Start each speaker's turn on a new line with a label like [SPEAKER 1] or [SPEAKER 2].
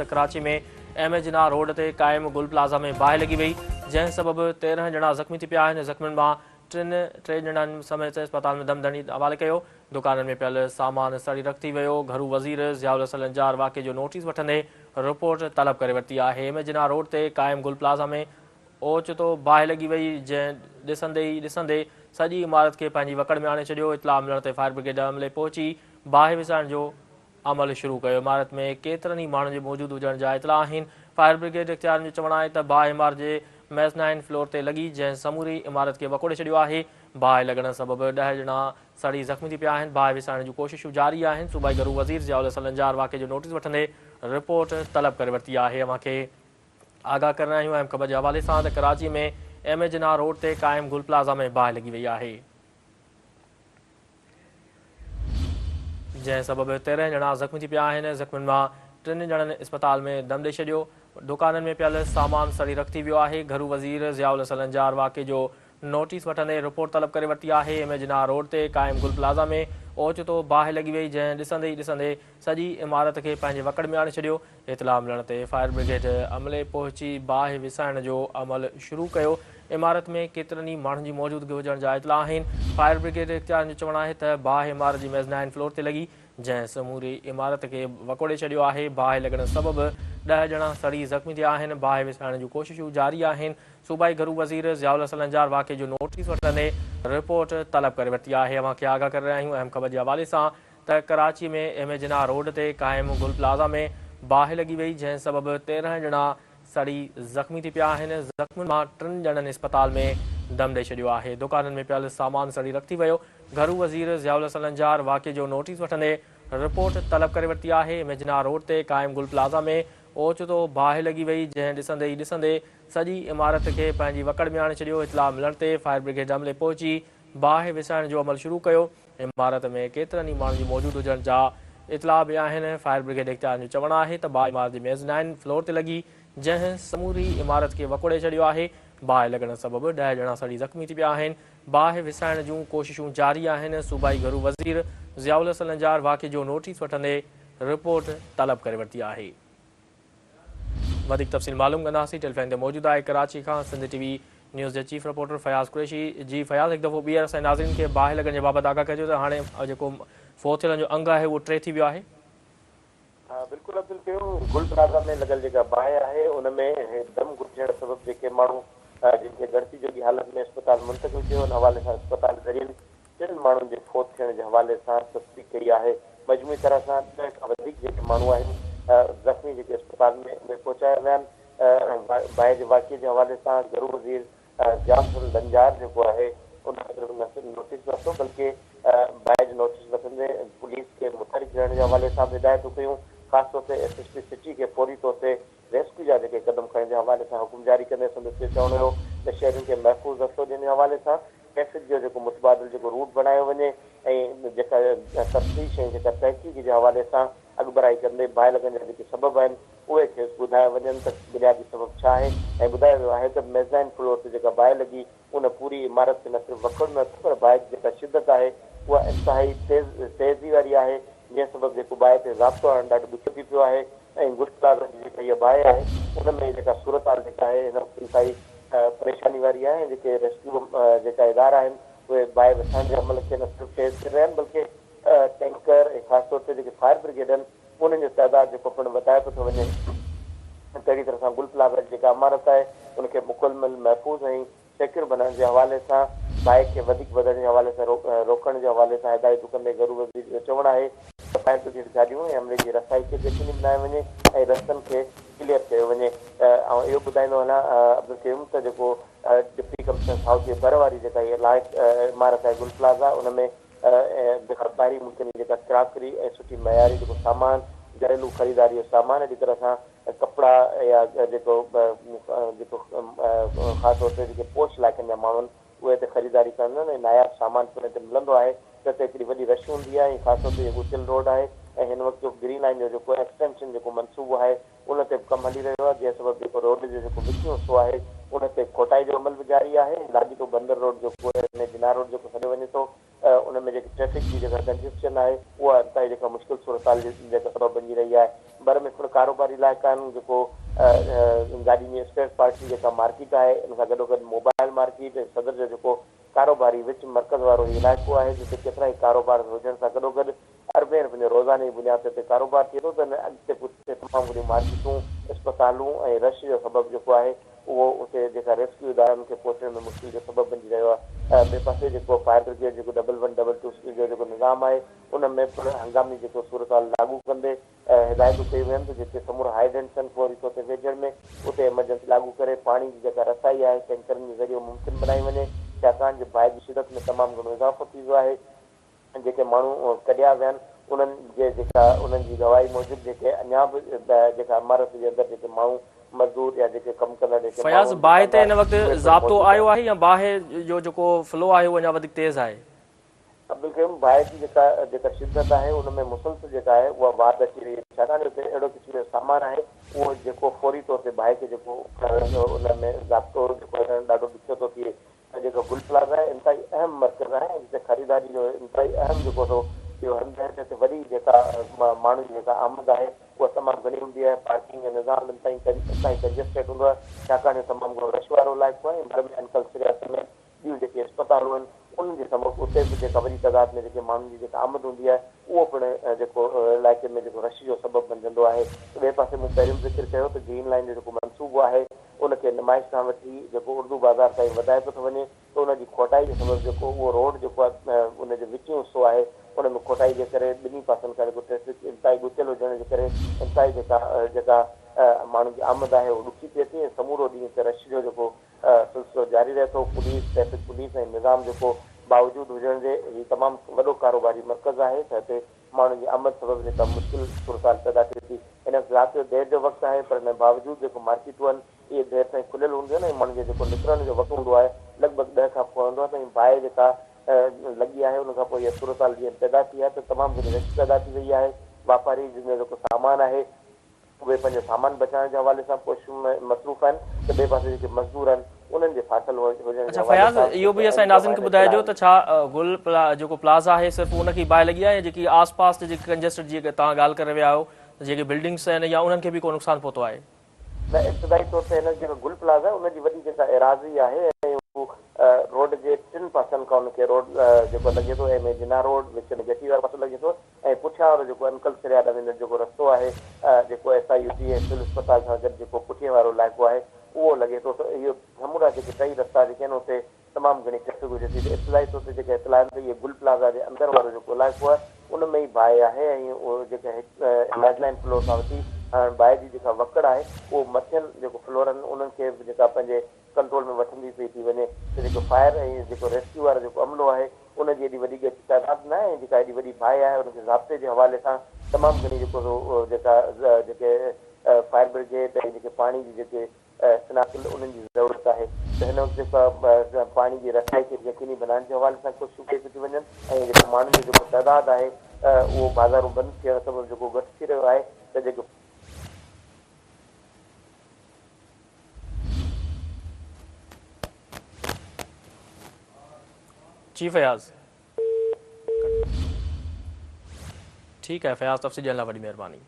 [SPEAKER 1] ته Karachi ۾ M A Jinnah road تي قائم گل پلازا ۾ باهه لڳي وئي، جنهن سبب 13 ڄڻا زخمي ٿي پيا آهن، زخمين مان ٽن ٽي ڄڻن سميت اسپتال ۾ دم ڌڻي حوالي ڪيو، دڪانن ۾ پيل سامان سڙي رک ٿي ويو، گهرو وزير ضياء الحسن لنجار واقعي جو نوٽيس وٺندي رپورٽ طلب ڪري ورتي آهي، ايم اي جناح روڊ تي قائم گل پلازا ۾ اوچتو باهه لڳي وئي، جنهن ڏسندي ئي ڏسندي سڄي عمارت کي پنهنجي وڪڙ ۾ آڻي ڇڏيو، اطلاع ملڻ تي فائر برگيڊ عملي پهچي باهه وسائڻ جو عمل شروع ڪيو. عمارت ۾ ڪيترن ئي ماڻهن جي موجود هجڻ جا اطلاع آهن. فائر برگيڊ اختيارين جو چوڻ آهي ته باهه عمارت جي ميزنائن فلور تي لڳي، جنهن سموري عمارت کي وڪوڙي ڇڏيو آهي. باهه لڳڻ سبب 10 ڄڻا سڙي زخمي ٿي پيا آهن. باهه وسائڻ جون ڪوششون جاري آهن. صوبائي گهرو وزير ضياء الحسن لنجار واقعي جو نوٽيس وٺندي رپورٽ طلب ڪري ورتي آهي. اوهان کي آگاهه ڪري رهيا آهيون اهم خبر جي حوالي سان ته Karachi ۾ M A Jinnah road تي قائم گل پلازا ۾ باهه لڳي وئي آهي. جنهن سبب 13 ڄڻا زخمي ٿي پيا آهن، زخمين مان ٽن ڄڻن اسپتال ۾ دم ڏئي ڇڏيو، دڪانن ۾ پيل سامان سڙي رک ٿي ويو آهي، گهرو وزير ضياء الحسن لنجار واقعي جو نوٽيس وٺندي رپورٽ طلب ڪري ورتي آهي، ايم اي جناح روڊ تي قائم گل پلازا ۾ اوچتو باهه لڳي وئي، جنهن ڏسندي ئي ڏسندي سڄي عمارت کي پنهنجي وڪڙ ۾ آڻي ڇڏيو، اطلاع ملڻ تي فائر برگيڊ عملي پهچي باهه وسائڻ جو عمل شروع ڪيو، عمارت ۾ ڪيترن ئي ماڻهن جي موجودگي هجڻ جا اطلاع آهن، فائر برگيڊ اختيارين جو چوڻ آهي ته باهه عمارت جي ميزنائن فلور تي لڳي، جنهن سموري عمارت کي وڪوڙي ڇڏيو آهي، باهه لڳڻ سبب 10 ڄڻا سڙي زخمي ٿيا آهن، باهه وسائڻ جون ڪوششون جاري آهن، صوبائي گهرو وزير ضياء الحسن لنجار واقعي جو نوٽيس وٺندي رپورٽ طلب ڪري ورتي آهي، اوهان کي آگاهه ڪري رهيا آهيون اهم خبر جي حوالي سان ته Karachi ۾ M A Jinnah road تي قائم گل پلازا ۾ باهه لڳي وئي، جنهن سبب 13 ڄڻا سڙي زخمي ٿي پيا آهن، زخمين مان ٽن ڄڻن اسپتال ۾ دم ڏئي ڇڏيو آهي، دڪانن ۾ پيل سامان سڙي رک ٿي ويو، گهرو وزير ضياء الحسن لنجار واقعي جو نوٽيس وٺندي رپورٽ طلب ڪري ورتي آهي، ايم اي جناح روڊ تي قائم گل پلازا ۾ اوچتو باهه لڳي وئي، جنهن ڏسندي ئي ڏسندي سڄي عمارت کي پنهنجي وڪڙ ۾ آڻي ڇڏيو، اطلاع ملڻ تي فائر برگيڊ عملي پهچي باهه وسائڻ جو عمل شروع ڪيو، عمارت ۾ ڪيترن ئي ماڻهن جي موجود هجڻ جا اطلاع به آهن، فائر برگيڊ اختيارين جو چوڻ آهي ته باهه عمارت جي ميزنائن فلور تي لڳي، جنهن سموري عمارت کي وڪوڙي ڇڏيو آهي، باهه لڳڻ سبب 10 ڄڻا سڙي زخمي ٿي پيا آهن، باهه وسائڻ جون ڪوششون جاري آهن، صوبائي گهرو وزير ضياء الحسن لنجار واقعي جو نوٽيس وٺندي رپورٽ طلب ڪري ورتي آهي. وڌيڪ تفصيل معلوم ڪنداسين ٽيليفون تي موجود آهي ڪراچي کان سنڌ ٽي وي نيوز جي چيف رپورٽر فياض قريشي جي فياض هڪ دفعو ٻيهر اسان جي ناظرين کي باهه لڳڻ جي بابت آگاهه ڪجو ته هاڻي جيڪو فوت ٿيلن جو انگ آهي اهو 3 ٿي ويو آهي.
[SPEAKER 2] بلڪل عبدالقيوم گل پلازا ۾ لڳل جيڪا باهه آهي ان ۾ دم گهٽجڻ سبب جيڪي ماڻهو جن کي ڳڻتي جوڳي حالت ۾ اسپتال منتقل ڪيو ان حوالي سان اسپتال ذريعن ٽن ماڻهن جي فوت ٿيڻ جي حوالي سان تصديق ڪئي آهي. مجموعي طرح سان 10 کان وڌيڪ جيڪي ماڻهو آهن زخمي جيڪي اسپتال ۾ اهي پهچايا ويا آهن. باهه جي واقعي جي حوالي سان گهرو وزير ضياء الحسن لنجار جيڪو آهي ان نه صرف نوٽيس ورتو بلڪه باهه جو نوٽيس وٺندي پوليس کي متحرڪ رهڻ جي حوالي سان به هدايتون ڪيون خاص طور تي ايس ايس پي سٽي کي فوري طور تي ريسڪيو جا جيڪي قدم کڻڻ جي حوالي سان حڪم جاري ڪندي سندس اهو چوڻ هيو ته شهرين کي محفوظ رستو ڏيڻ جي حوالي سان ٽريفڪ جو جيڪو متبادل جيڪو روٽ بڻايو وڃي ۽ جيڪا تفتيش ۽ جيڪا تحقيق جي حوالي سان اڳڀرائي ڪندي باهه لڳڻ جا جيڪي سبب آهن اهي کيس ٻڌايا وڃن ته بنيادي سبب ڇا آهي ۽ ٻڌايو ويو آهي ته ميزنائن فلور تي جيڪا باهه لڳي ان پوري عمارت کي نه صرف وڪڙ ۾ ورتو پر باهه جي جيڪا شدت آهي اها انتهائي تيز تيزي واري آهي جنهن سبب جيڪو باهه تي ضابطو آڻڻ ڏاڍو ڏکيو ٿي پيو آهي ۽ گل پلازا جي جيڪا هيء باهه آهي ان ۾ جيڪا صورتحال جيڪا آهي هن وقت انتهائي پريشاني واري آهي ۽ جيڪي ريسڪيو جيڪا ادارا آهن اهي باهه وسائڻ جي عمل کي نه صرف تيز ڪري رهيا آهن بلڪه ٽينڪر ۽ خاص طور تي جيڪي فائر برگيڊ آهن انهن جو تعداد جيڪو پڻ وڌايو پيو ٿو وڃي. تهڙي طرح سان گل پلازا جي جيڪا عمارت آهي ان کي مڪمل محفوظ ۽ سيڪيور بنائڻ جي حوالي سان باهه کي وڌيڪ وڌڻ جي حوالي سان روڪڻ جي حوالي سان هدايتون ڪندي گهرو وزير جو چوڻ آهي ته فائر برگيڊ گاڏيون ۽ عملي جي رسائي کي يقيني بنايو وڃي ۽ رستن کي ڪليئر ڪيو وڃي. آئون اهو ٻڌائيندو هلان عبدالقيوم ته جيڪو ڊپٽي ڪمشنر سائوٿ جي ڀر واري جيڪا هي عمارت آهي گل پلازا ان ۾ جيڪا ٻاهرين ملڪن جي جيڪا ڪراڪري ۽ سٺي معياري جيڪو سامان گهريلو خريداري جو سامان اهڙي طرح سان ڪپڙا يا جيڪو جيڪو خاص طور تي جيڪي پوش علائقن جا ماڻهو آهن اهي هتي خريداري ڪندا آهن ۽ ناياب سامان پڻ هتي ملندو آهي ته هتي هڪڙي وڏي رش هوندي آهي ۽ خاص طور تي اهو ڳتيل روڊ آهي ۽ هن وقت جو گرين لائين جو جيڪو ايڪسٽينشن جيڪو منصوبو آهي ان تي به ڪم هلي رهيو آهي جنهن سبب جيڪو روڊ جو جيڪو وچيون حصو آهي ان تي کوٽائي جو عمل به جاري آهي ۽ لاڳيتو بندر روڊ جيڪو ايم اي جناح روڊ جيڪو سڏيو وڃي ٿو ان ۾ جيڪي ٽريفڪ جي جيڪا ڪنجسشن آهي اها انتهائي جيڪا مشڪل صورتحال جي جيڪا سبب بنجي رهي آهي. ڀر ۾ پڻ ڪاروباري علائقا آهن جيڪو گاڏين جي اسپيئر پارٽس جي جيڪا مارڪيٽ آهي ان سان گڏوگڏ موبائل مارڪيٽ ۽ صدر جو جيڪو ڪاروباري وچ مرڪز وارو هي علائقو آهي جتي ڪيترائي ڪاروبار هجڻ سان گڏوگڏ اربين رپين جو روزاني جي بنياد تي اتي ڪاروبار ٿئي ٿو ته ان اڳتي پٺتي تمام وڏيون مارڪيٽون، اسپتالون ۽ رش جو سبب جيڪو آهي اهو اتي جيڪا ريسڪيو ادارن کي پهچڻ ۾ مشڪل جو سبب بنجي رهيو آهي. ٻئي پاسي جيڪو فائر برگيڊ جيڪو ڊبل ون ڊبل ٽو جو جيڪو نظام آهي ان ۾ پڻ هنگامي جيڪو صورتحال لاڳو ڪندي هدايتون ڪيون ويون آهن ته جتي سمورا هائيڊرنٽس آهن فوري طور تي ويجهڙ ۾ اتي ايمرجنسي لاڳو ڪري پاڻي جي جيڪا رسائي آهي ٽينڪرن جي ذريعو ممڪن بنائي وڃي ڇاڪاڻ جو باهه جي شدت ۾ تمام گهڻو اضافو ٿي ويو آهي. جيڪي ماڻهو ڪڍيا ويا آهن انهن جي جيڪا انهن جي گواهي موجب جيڪي اڃا به جيڪا عمارت جي اندر جيڪي ماڻهو مزدور يا جيڪي ڪم ڪندڙ جيڪي
[SPEAKER 1] فياض
[SPEAKER 2] ماڻهو آهن
[SPEAKER 1] باهه تي
[SPEAKER 2] دڪاندار
[SPEAKER 1] هن وقت
[SPEAKER 2] اهي پڻ
[SPEAKER 1] ضابطو
[SPEAKER 2] موجود
[SPEAKER 1] آيو
[SPEAKER 2] آهن.
[SPEAKER 1] آهي يا باهه جو جيڪو فلو آهي اهو اڃا وڌيڪ تيز آهي؟
[SPEAKER 2] عبدالقيوم باهه جي جيڪا جيڪا شدت آهي ان ۾ مسلسل جيڪا آهي اها واڌ اچي رهي آهي ڇاڪاڻ جو اتي اهڙو قسم جو سامان آهي اهو جيڪو فوري طور تي باهه کي جيڪو ان ۾ ضابطو جيڪو اچڻ ڏاڍو ڏکيو ٿو ٿئي ۽ جيڪو گل پلازا آهي انتهائي اهم مرڪز آهي ۽ جتي خريداري جو انتهائي اهم جيڪو سو اهو هنڌ آهي ته هتي وڏي جيڪا ماڻهن جي جيڪا آمد آهي اها تمام گهڻي هوندي آهي پارڪنگ جو نظام انتهائي ڪنجسٽيڊ هوندو آهي ڇاڪاڻ جو تمام گهڻو رش وارو علائقو آهي ۽ ڀر ۾ انڪل سريا سميت ٻيون جيڪي اسپتالون آهن انهن جي سمک اتي به جيڪا وڏي تعداد ۾ جيڪي ماڻهن جي جيڪا آمد هوندي آهي اهو پڻ جيڪو علائقي ۾ جيڪو رش جو سبب بنجندو آهي ته ٻئي پاسي مون پهريون به ذڪر ڪيو ته گرين لائين جو جيڪو منصوبو آهي ان کي نمائش کان وٺي جيڪو اردو بازار تائين وڌائي پيو ٿو وڃي ته ان جي کوٽائي جي سبب جيڪو اهو روڊ جيڪو آهي ان جو وچيون حصو آهي ان ۾ کوٽائي جي ڪري ٻنهي پاسن کان جيڪو ٽريفڪ انتهائي ڳتيل هجڻ جي ڪري انتهائي جيڪا جيڪا ماڻهن جي آمد آهي اهو ڏکي پئي ٿئي ۽ سمورو ڏينهن هتي رش جو جيڪو سلسلو جاري رهي ٿو پوليس ٽريفڪ پوليس ۽ نظام جيڪو باوجود هجڻ جي هي تمام وڏو ڪاروباري مرڪز آهي ته هتي ماڻهن جي آمد سبب جيڪا مشڪل صورتحال پيدا ٿئي ٿي. هن وقت رات جو دير جو وقت آهي پر ان باوجود جيڪو مارڪيٽون آهن اهي دير تائين کليل هونديون آهن ۽ ماڻهن جو جيڪو نڪرڻ جو وقت هوندو آهي لڳ ڀڳ ڏهه کان پوء هوندو آهي ته ۽ باهه جيڪا لڳي آهي ان کان پوء اها صورتحال جيئن پيدا ٿي آهي ته تمام گهڻي رش پيدا ٿي وئي آهي واپاري جن جو جيڪو سامان آهي اهي پنهنجو سامان بچائڻ جي حوالي سان ڪوششن ۾ مصروف آهن ته ٻئي پاسي جيڪي مزدور آهن انهن جي ڦاٿل هجڻ جي
[SPEAKER 1] اڇا
[SPEAKER 2] حوالي
[SPEAKER 1] فياض
[SPEAKER 2] سان
[SPEAKER 1] اهو
[SPEAKER 2] جيڪي
[SPEAKER 1] به اسان جي
[SPEAKER 2] اهم
[SPEAKER 1] ناظرين کي
[SPEAKER 2] جواب
[SPEAKER 1] ٻڌائجو
[SPEAKER 2] اطلاع
[SPEAKER 1] ته ڇا گل جيڪو پلازا آهي صرف ان کي ئي باهه لڳي آهي يا جيڪي آس پاس جي جيڪي ڪنجسٽڊ جيئن توهان ڳالهه ڪري رهيا آهيو ته جيڪي بلڊنگس آهن يا انهن کي به ڪو نقصان پهتو آهي؟
[SPEAKER 2] نه ابتدائي طور تي هن جيڪو گل پلازا آهي ان جي وڏي جيڪا ايراضي آهي ۽ هو روڊ جي ٽن پاسن کان ان کي روڊ جيڪو لڳي ٿو ايم اي جناح روڊ وچ ۾ گهٽي وارو پاسو لڳي ٿو ۽ پٺيان وارو جيڪو انڪل سريا ڏانهن ويندڙ جيڪو رستو آهي جيڪو S I U T ۽ civil اسپتال سان گڏ جيڪو پٺئين وارو علائقو آهي اهو لڳي ٿو ته اهي سمورا جيڪي ٽئي رستا جيڪي آهن اتي تمام گهڻي ٽريفڪ هجي ٿي ته ابتدائي طور تي جيڪي اطلاع آهن ته اهي گل پلازا جي اندر وارو جيڪو علائقو آهي ان ۾ ئي باهه آهي ۽ اهو جيڪي ميزلائن فلور کان وٺي هاڻ باهه جي جيڪا وڪڙ آهي اهو مٿين جيڪو فلور آهن انهن کي به جيڪا پنهنجي ڪنٽرول ۾ وٺندي پئي ٿي وڃي ته جيڪو فائر ۽ جيڪو ريسڪيو وارو جيڪو عملو آهي ان جي ايڏي وڏي ڳچ تعداد ناهي ۽ جيڪا ايڏي وڏي باهه آهي ان کي ضابطي جي حوالي سان تمام گهڻي جيڪو سو جيڪا جيڪي فائر برگيڊ ۽ جيڪي پاڻي جي جيڪي سناڪل انهن جي ضرورت آهي ته هن وقت جيڪا پاڻي جي رسائي کي يقيني بنائڻ جي حوالي سان ڪوششون ڪئي پيون ٿيون وڃن ۽ جيڪو ماڻهن جو جيڪو تعداد آهي اهو بازارون بند ٿيڻ سبب جيڪو گهٽ ٿي رهيو آهي ته جيڪي
[SPEAKER 1] جي فياض ٺيڪ آهي فياض تفصيل ڏيڻ لاء وڏي مهرباني.